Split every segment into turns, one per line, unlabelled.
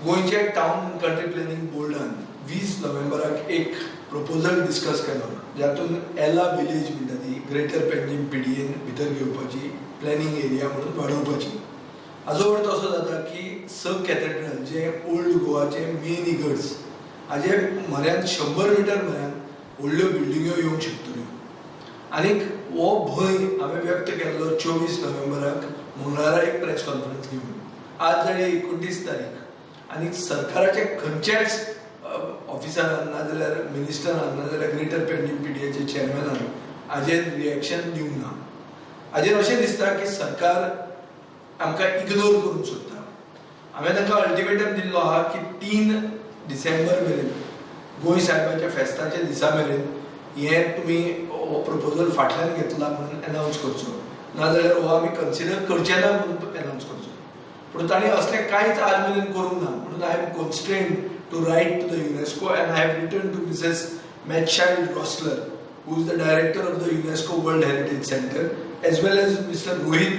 गोंयचे town and country planning बोर्डान 20 नोव्हेंबराक एक प्रपोजल डिस्कस केलो, जातून एला विलेज म्हणटा ती ग्रेटर पेंजीम पीडीएन भितर घेवपाची, प्लॅनिंग एरिया म्हणून वाडोवपाची. हाजो अर्थ असो जाता की स कॅथेड्रल जे ओल्ड गोवाचे मेन इगर्ज, हाजे म्हऱ्यान 100 मिटर म्हऱ्यान व्हडल्यो बिल्डिंग्यो येवंक शकतल्यो. आनीक हो भंय हांवें व्यक्त केल्लो 24 नोव्हेंबराक मंगळारा एक प्रेस कॉन्फरन्स घेवन. आज जाली 29 तारीख आनी सरकाराचे खंयच्याच ऑफिसरान नाजाल्यार मिनिस्टरान नाजाल्यार ग्रेटर पेंजीम पीडीएचे चेअरमॅनान हाजेर रिएक्शन दिवंक ना. हाजेर अशें दिसता की सरकार आमकां इग्नोर करूंक सोदता. हांवें तांकां अल्टिमेटम दिल्लो आहा की 3 डिसेंबर मेरेन, गोंय साहेबाच्या फेस्ताच्या दिसा मेरेन हें तुमी हो प्रपोजल फाटल्यान घेतला म्हणून अनावन्स करचो, नाजाल्यार हो आमी कन्सिडर करचे ना म्हणून अनावन्स करचो. पूण तांणी असलें कांयच आज मेरेन करूंक ना. म्हणून I am constrained to write to the UNESCO and I have written to Mrs. Mechthild Rossler, who is the director of the UNESCO World Heritage Center, as well as Mr. Rohit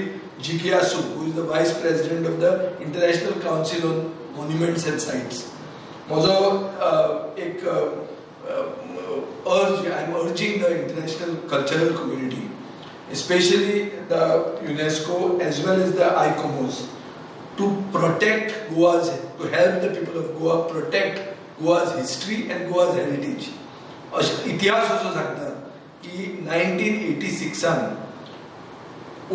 Jigyasu, who is the vice president of the International Council on Monuments and Sites. म्हजो एक urge, I am urging the international cultural community, especially the UNESCO as well as the ICOMOS, to protect Goa's, to help the people of Goa protect Goa's history and Goa's heritage. अशें इतिहास असो सांगता की 1986आन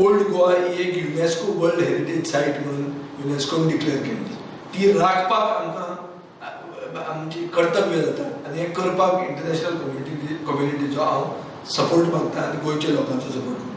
old Goa ही एक UNESCO world heritage site म्हणून युनेस्कोन declare केल्ली. ती राखपाक आमकां आमची कर्तव्य जाता आनी हें करपाक इंटरनॅशनल कम्युनिटीचो हांव सपोर्ट मागता आनी गोंयच्या लोकांचो सपोर्ट मागता.